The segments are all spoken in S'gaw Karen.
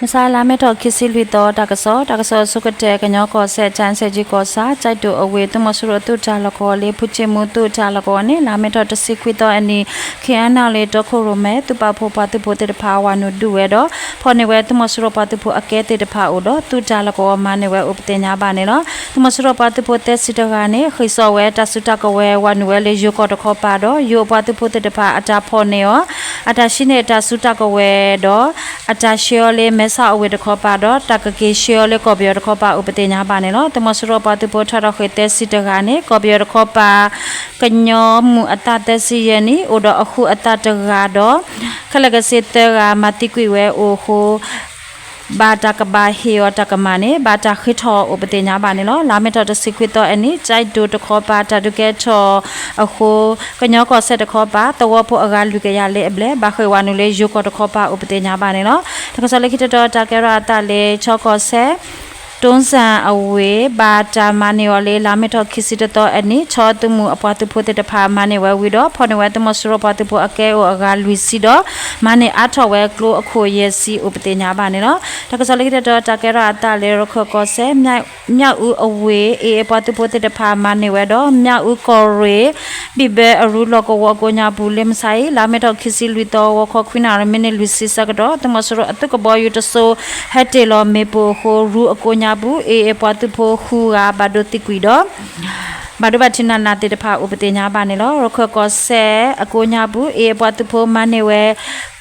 မုၢ်ဆါလါမ့ၤထီၣ်ခံဆံလွံၢ်သီ တၢ်ကစီၣ်, တၢ်ကစီၣ်အဆိကတၢၢ် ကညီကီၢ်စဲၣ် ကၠဲးစဲးကၠံကီၢ်ဆၣ် ကၠဲးတိၤအဝ့ၢ် သုးမီၤစိရိၤအသုးတၢ်လီၢ်ကဝီၤလၢ ဖူကၠ့မူသုးတၢ်လီၢ်ကဝီၤန့ၣ် လါမ့ၤထီၣ်တဆံခွံသီအနံၤ ခ့ၣ်အဲၣ်ယူၣ်လ့ၣ် တီခိၣ်ရိၣ်မဲ သုးပာ်ဖှိၣ်ပှၤသုးဖိသ့ၣ်တဖၣ် ဝၤနုာ်ဒုးဝဲဒီး ဖီၣ်န့ၢ်ဝဲသုးမီၤစိရိၤပှၤသုးဖိအကဲသ့ၣ်တဖၣ်အိၣ်ဒီး သုးတၢ်လီၢ်ကဝီၤမၤန့ၢ်ဝဲအိၣ်ပသ့ၣ်ညါဘၣ်န့ၣ်လီၤ. သုးမီၤစိရိၤပှၤသုးဖိသၢဆံတဂၤန့ၣ် ဃ့ၢ်စိာ်ဝဲတၢ်စုတၢ်ကဝဲၤ ဝၤနုာ်ဝဲလၢယိၤကီၢ်တခီပၤဒီး ယိၤအပှၤသုးဖိသ့ၣ်တဖၣ် အတၢ်ဖီၣ်န့ၢ်အီၤ အတၢ်ရှံန့ၢ်အတၢ်စုတၢ်ကဝဲၤဒီး အတၢ်ဆှၢအီၤလၢမဲဆီးအဝ့ၢ်တခီပၤဒီး တၢ်ကက့ၤဆှၢအီၤလၢကီၢ်ပယီၤတခီပၤအိၣ်ပသ့ၣ်ညါဘၣ်န့ၣ်လီၤ. သုးမီၤစိရိၤပှၤသုးဖိထီၣ်ထီၣ်ဃ့ၢ်သၢဆံတဂၤန့ၣ် ကီၢ်ပယီၤတခီပၤ ကညီမုၢ်အသၣ်သၢဆံယဲၢ်နံၣ် အိၣ်ဒီးအဃုအသၣ်တဂၤဒီး ခဲလၢာ်ကဆ့သၢဂၤ မၤသံကွံာ်ဝဲအိၣ်အဃိ ဘၣ်တၢ်ကဘၣ်ဟ့ၣ်အီၤတၢ်ကမၣ်န့ၣ် ဘၣ်တၢ်ဃ့ထီၣ်အီၤအိၣ်ပသ့ၣ်ညါဘၣ်န့ၣ်လီၤ. လါမ့ၤထီၣ်တဆံခွံသီအနံၤ ကၠဲးတိၤတခီပၤ တၢ်ဒုးကဲထီၣ်အဃိ ကညီကီၢ်စဲၣ်တခီပၤ သဝီဖိအဂၤလွံၢ်ကယၤလၢအဘျဲၣ် ဘၣ်ဃ့ၢ်ဝၤနုာ်လၢယိၤကီၢ်တခီပၤအိၣ်ပသ့ၣ်ညါဘၣ်န့ၣ်လီၤ. တၢ်ကစီၣ်လၢခံတတီၤ တၢ်ကဲထီၣ်အသးလၢ ခၠီကီၢ်စဲၣ် တိစၣ်အဝ့ၢ် ဘၣ်တၢ်မၤန့ၢ်အီၤလၢ လါမ့ၤထီၣ်ခံဆံတသီအနံၤ ခၠီသုးမုၢ်အပှၤသုးဖိသ့ၣ်တဖၣ်မၤန့ၢ်ဝဲဝံၤဒီး ဖီၣ်န့ၢ်ဝဲသုးမီၤစိရိၤပှၤသုးဖိအကဲအိၣ်အဂၤလွံၢ်ဆံဒီး မၤန့ၢ်အါထီၣ်ဝဲကျိအခိၣ်ယဲၢ်ဆံအိၣ်ပသ့ၣ်ညါဘၣ်န့ၣ်လီၤ. တၢ်ကစီၣ်လၢခံတတီၤ တၢ်ကဲထီၣ်အသးလၢ ရခၢၣ်ကီၢ်စဲၣ် မၠၣ်အူအဝ့ၢ် အ့ၣ်အ့ၣ်ပှၤသုးဖိသ့ၣ်တဖၣ်မၤန့ၢ်ဝဲဒီး မၠၣ်အူကီၢ်ရ့ၣ် ဘံၣ်ဘၢအရူလီၢ်ကဝီၤအကိးညါပူၤ လၢမုၢ်ဆါအံၤ လါမ့ၤထီၣ်ခံဆံလွံၢ်သီ ဂီၤခီခွံနၣ်ရံၣ် မံးနံးလွံၢ်ဆံဆၢကတီၢ် သုးမီၤစိရိၤအသုးကဘီယူၤတစိၤ ဟဲတ့ၢ်လီၤမ့ၣ်ပိၢ်အဃိ ရူအကိးညါပူၤ အ့ၣ်အ့ၣ်ပှၤသုးဖိဃုဂၤ ဘၣ်ဒိသံကွံာ်ဒီး ဘၣ်ဒိဘၣ်ထံးနးနးသ့ၣ်တဖၣ်အိၣ်ပသ့ၣ်ညါဘၣ်န့ၣ်လီၤ. ရခၢၣ်ကီၢ်စဲၣ်အကိးညါပူၤ အ့ၣ်အ့ၣ်ပှၤသုးဖိမၤန့ၢ်ဝဲ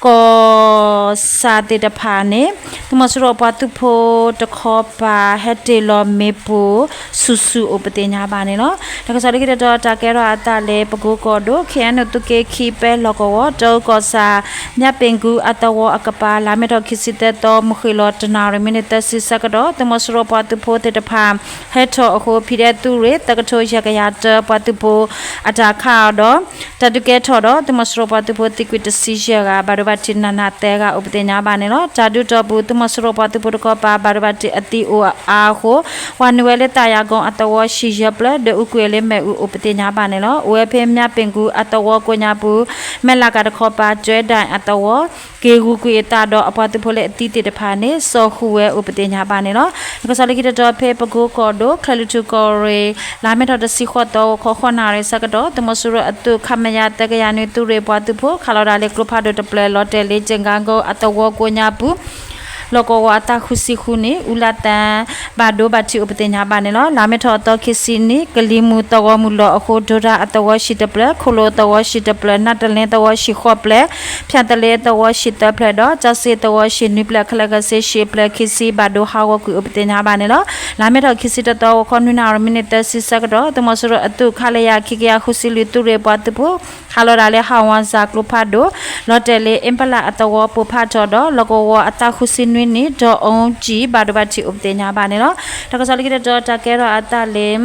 ကီၢ်ဆၣ်သ့ၣ်တဖၣ်န့ၣ် သုးမီၤစိရိၤအပှၤသုးဖိတခီပၤ ဟဲတ့ၢ်လီၤမ့ၣ်ပိၢ် ဆူၣ်ဆူၣ်အိၣ်ပသ့ၣ်ညါဘၣ်န့ၣ်လီၤ. တၢ်ကစီၣ်လၢခံတတီၤ တၢ်ကဲထီၣ်အသးလၢ ပကိကီၢ်ဒိၣ် ခ့ၣ်အဲၣ်ယူၣ်သုးက့ခံ ပဲလီၢ်ကဝီၤ တအူကီၢ်ဆၣ် မၠၣ်ပ့ၣ်ကူအသဝီအကပၤ လါမ့ၤထီၣ်ခံဆံသၢသီ မုၢ်ဃ့ၢ်လီၤတနၣ်ရံၣ် မံးနံးသၢဆံဆၢကတီၢ် သုးမီၤစိရိၤပှၤသုးဖိသ့ၣ်တဖၣ် ဟဲထီၣ်အဃိ ဖံးဒဲးသုးရ့ၣ် သၢကထိယဲၢ်ကယၤတၢ ပှၤသုးဖိအတၢ်ခးအီၤဒီး တၢ်ဒုးကဲထီၣ်ဒီး သုးမီၤစိရိၤပှၤသုးဖိသံကွံာ်တဆံယဲၢ်ဂၤ ဘၣ်ဒိဘၣ်ထံးနးနးသၢဂၤအိၣ်ပသ့ၣ်ညါဘၣ်န့ၣ်လီၤ. တၢ်ဒုးတီၢ်ပူၤ သုးမီၤစိရိၤပှၤသုးဖိတခီပၤ ဘၣ်ဒိဘၣ်ထံးအသံအိၣ်အါအဃိ ဝၤနုာ်ဝဲလၢသးယၤကီအသဝီဟံၣ်ယဲၢ်ဖျၢၣ် ဒီးအူကွံာ်လၢမ့ၣ်အူအိၣ်ပသ့ၣ်ညါဘၣ်န့ၣ်လီၤ. အိၣ်ဝဲဖဲမၠၣ်ပ့ၣ်ကူအသဝီကိးညါပူၤ မဲၢ်လးကၤတခီပၤ ကၠဲဒၣ်အသဝီ က့ၤဂုာ်ကွံာ်အသးဒီးအပှၤသုးဖိလၢအသံသ့ၣ်တဖၣ်န့ၣ် စိာ်ဃုာ်ဝဲအိၣ်ပသ့ၣ်ညါဘၣ်န့ၣ်လီၤ. တၢ်ကစီၣ်လၢခံတတီၤ ဖဲပကိကီၢ်ဒိၣ် ချဲးလွီၢ်ထူၣ်ကီၢ်ရ့ၣ် လါမ့ၤထီၣ်တဆံဃိးသီ ဂီၤခီဃိးနၣ်ရံၣ်ဆၢကတီၢ် သုးမီၤစိရိၤအသုး ခမရ သၢကယၤနွံ သုးရ့ၣ်ပှၤသုးဖိ ခးလီၤဒၣ်လၢကျိဖးဒိၣ်တဖျၢၣ် လီၤတဲာ်လၢ ကၠ့ၣ်ကါကိအသဝီကိးညါပူၤ လီၢ်ကဝီၤအသးဃုဆံဃုနံၣ် အူလၣ်သၣ် ဘၣ်ဒိဘၣ်ထံးအိၣ်ပသ့ၣ်ညါဘၣ်န့ၣ်လီၤ. လါမ့ၤထီၣ်အသီခံဆံနံၣ် ကလံၤမုၢ်သဝီမုၢ်လီၤအဃိ ဒိတၢ်အသဝီဟံၣ်တဖျၢၣ်, ခိၣ်လိာ်အသဝီဟံၣ်တဖျၢၣ်, နၢ်တလ့အသဝီဟံၣ်ဃိးဖျၢၣ်, ဖၠၣ်သလ့အသဝီဟံၣ်သၢဖျၢၣ်ဒီး ကၠီစ့အသဝီဟံၣ်နွံဖျၢၣ် ခဲလၢာ်ခဲဆ့ ဟံၣ်ဖျၢၣ်ခံဆံ ဘၣ်ဒိဟးဂီၤကွံာ်အိၣ်ပသ့ၣ်ညါဘၣ်န့ၣ်လီၤ. လါမ့ၤထီၣ်ခံဆံတသီ ဂီၤခီနွံနၣ်ရံၣ် မံးနံးသၢဆံဆၢကတီၢ် သုးမီၤစိရိၤအသုး ခလရ ခံကယၤဃုဆံလွံၢ် သုးရ့ၣ်ပှၤသုးဖိ ခးလီၤဒၣ်လၢ ဟးဝီၣ်စၣ်ကျိဖးဒိၣ် လီၤတဲာ်လၢ အ့ပလၣ်အသဝီပိၢ်ဖးထီၣ်ဒီး လီၢ်ကဝီၤအသးဃုဆံနွံနံၣ် ဒီးအူကၠံ ဘၣ်ဒိဘၣ်ထံးအိၣ်ပသ့ၣ်ညါဘၣ်န့ၣ်လီၤ. တၢ်ကစီၣ်လၢခံတတီၤ တၢ်ကဲထီၣ်အသးလၢ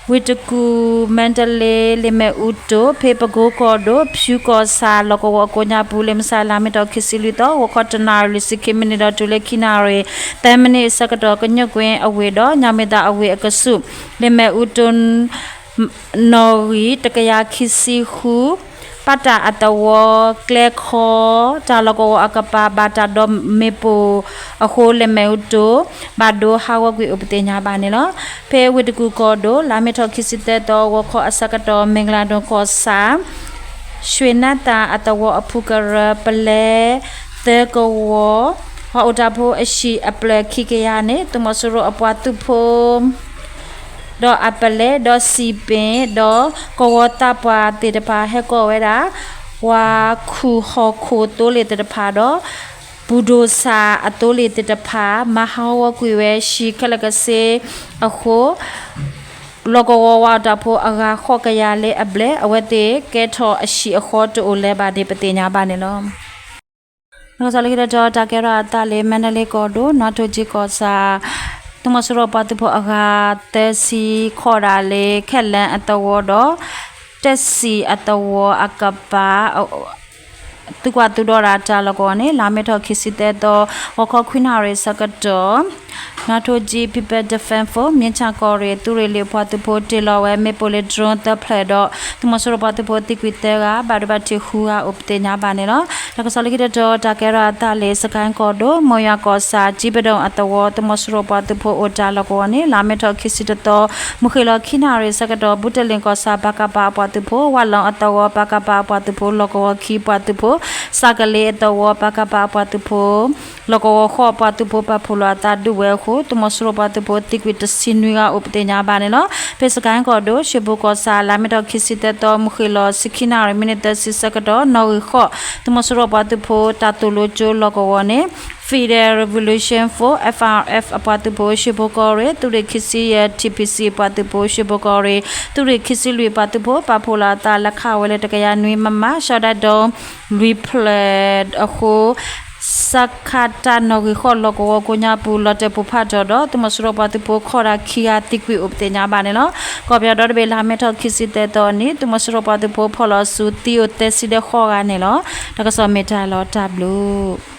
ဝ့ၢ်တကူၣ် မါတလ့ လ့ၣ်မ့ၣ်အူတိၣ် ဖဲပကိကီၢ်ဒိၣ် ဖၠူကီၢ်ဆၣ် လီၢ်ကဝီၤအကိးညါပူၤ လၢမုၢ်ဆါလါမ့ၤထီၣ်ခံဆံလွံၢ်သီ ဂီၤခီတနၣ်ရံၣ်လွံၢ်ဆံခံမံးနံး ဒီးတုၤလၢခံနၣ်ရံၣ်သၢမံးနံးအဆၢကတီၢ် ကညိၣ်ကွ့အဝ့ၢ်ဒီး ညၣ်မ့ၢ်သၣ်အဝ့ၢ်အကဆူး လ့ၣ်မ့ၣ်အူတိၣ် နီၣ်ဂံၢ်တကယၤခံဆံဃု ပၣ်တၢ်အသဝီ ကျဲခီ တၢ်လီၢ်ကဝီၤအကပၤ ဘၣ်တၢ်ဒိးမ့ၣ်ပိၢ်အဃိ လ့ၣ်မ့ၣ်အူတိၣ် ဘၣ်ဒိဟးဂီၤကွံာ်အိၣ်ပသ့ၣ်ညါဘၣ်န့ၣ်လီၤ. ဖဲဝ့ၢ်တကူၣ်ကီၢ်ဒိၣ် လါမ့ၤထီၣ်ခံဆံသၢသီ ဂီၤခီအဆၢကတီၢ် မ့ၢ်ကလၤဒိၣ်ကီၢ်ဆၣ် ရွှေနၢ်သၣ်အသဝီအဖုကရၢ ပလဲသၢကဝီၤ ပှၤအိၣ်တၢ်ဖိအဟံၣ်အဖျၢၣ်ခံကယၤန့ၣ် သုးမီၤစိရိၤအပှၤသုးဖိ ဒီးအပလဲ ဒီးစံးပ့ၤ ဒီးကဝီၤသးပှၢ်သ့ၣ်တဖၣ် ဟဲကိးဝဲဒၣ် ဝၤခူၣ်ဟီၣ်ခိၣ်သိလ့ၣ်သ့ၣ်တဖၣ်ဒီး ဘူၣ်ဒိၣ်စၣ်အသိလ့ၣ်သ့ၣ်တဖၣ် မၤဟးဂီၤကွံာ်ဝဲဟံၣ်ခဲလၢာ်ကဆ့အဃိ လီၢ်ကဝီၤဝၤအိၣ်တၢ်ဖိအဂၤဃိးကယၤလၢအဘျဲၣ် အဝဲသ့ၣ်ကဲထီၣ်အဟံၣ်အဃီတအိၣ်လၢၤဘၣ်န့ၣ် ပသ့ၣ်ညါဘၣ်န့ၣ်လီၤ. တၢ်ကစီၣ်လၢခံတတီၤ တၢ်ကဲထီၣ်အသးလၢ မါတလ့ကီၢ်ဒိၣ် နါထိၣ်ကၠံကီၢ်ဆၣ် သုးမီၤစိရိၤပှၤသုးဖိအဂၤသၢဆံ ခိးဒၣ်လၢ ခဲလၢာ်အသဝီဒီး တၢ်စံၣ်အသဝီအကပၤ သုကွၢ်သုဒီးတၢ်လီၢ်ကဝီၤန့ၣ် လါမ့ၤထီၣ်ခံဆံသၢသီ ဂီၤခီခွံနၣ်ရံၣ်ဆၢကတီၢ် နါထိကၠံ People Defense Force မ့ၢ်ဆၣ်ကီၢ်ရ့ၣ် သုးရ့ၣ်လံၤအပှၤသုးဖိ တ့ၢ်လီၤဝဲမ့ၣ်ပိၢ်လၢ drone သၢဖျၢၣ်ဒီး သုးမီၤစိရိၤပှၤသုးဖိသံကွံာ်သၢဂၤ ဘၣ်ဒိဘၣ်ထံးဃုဂၤအိၣ်ပသ့ၣ်ညါဘၣ်န့ၣ်လီၤ. တၢ်ကစီၣ်လၢခံတတီၤ တၢ်ကဲထီၣ်အသးလၢ စကဲၣ်ကီၢ်ဒိၣ် မိၢ်ယွၤကီၢ်ဆၣ် ကၠံပဒိၣ်အသဝီ သုးမီၤစိရိၤပှၤသုးဖိအိၣ်တၢ်လီၢ်ကဝီၤန့ၣ် လါမ့ၤထီၣ်ခံဆံတသီ မုၢ်ဃ့ၢ်လီၤခံနၣ်ရံၣ်ဆၢကတီၢ် ဘူးတလ့ၣ်ကီၢ်ဆၣ် ပကဖ အပှၤသုးဖိ ဝၣ်လီအသဝီ ပကဖ အပှၤသုးဖိ လီၢ်ကဝီၤခံပှၤသုးဖိ စးကလ့အသဝီ ပကဖ အပှၤသုးဖိ လီၢ်ကဝီၤဃိးပှၤသုးဖိ ပာ်ဖှိၣ်လီၤအသးဒုးဝဲအဃိ သုးမီၤစိရိၤပှၤသုးဖိသံကွံာ်တဆံနွံဂၤအိၣ်ပသ့ၣ်ညါဘၣ်န့ၣ်လီၤ. ဖဲစကဲၣ်ကီၢ်ဒိၣ် ရှ့ဘိကီၢ်ဆၣ် လါမ့ၤထီၣ်ခံဆံသၢသီ မုၢ်ဃ့ၢ်လီၤဆံခံနၣ်ရံၣ် မံးနံးသၢဆံဆၢကတီၢ် နီၣ်ဂံၢ်ဃိး သုးမီၤစိရိၤပှၤသုးဖိတၢ်သိၣ်လိကၠိလီၢ်ကဝီၤန့ၣ် Federal Revolution Force F R F အပှၤသုးဖိ ရှ့ဘိကီၢ်ရ့ၣ် သုးရ့ၣ်ခံဆံယဲၢ် T P C အပှၤသုးဖိ ရှ့ဘိကီၢ်ရ့ၣ် သုးရ့ၣ်ခံဆံလွံၢ်ပှၤသုးဖိ ပာ်ဖှိၣ်လီၤအသးလၢခးဝဲလၢတကယၤနွံ MM ရှီဒၣ်ဒိ လွံၢ်ဖျၢၣ်အဃိ စကထ နီၣ်ဂံၢ်ဃိး လီၢ်ကဝီၤကိးညါပူၤ လီၤတဲာ်ပိၢ်ဖးထီၣ်ဒီး သုးမီၤစိရိၤပှၤသုးဖိ ခီၣ်ဒၣ်ခံဂၤသံကွံာ်အိၣ်ပသ့ၣ်ညါဘၣ်န့ၣ်လီၤ. ကီၢ်ပယီၤဒီတဘ့ၣ် လါမ့ၤထီၣ်ခံဆံသၢသီအနံၤ သုးမီၤစိရိၤပှၤသုးဖိ ဖီၣ်လီၤဆူသံအိၣ်သၢဆံဒီးဃိးဂၤန့ၣ်လီၤ. တၢ်ကစီၣ်မ့ၢ်တၢ်လီၤတၢ်ဘျုး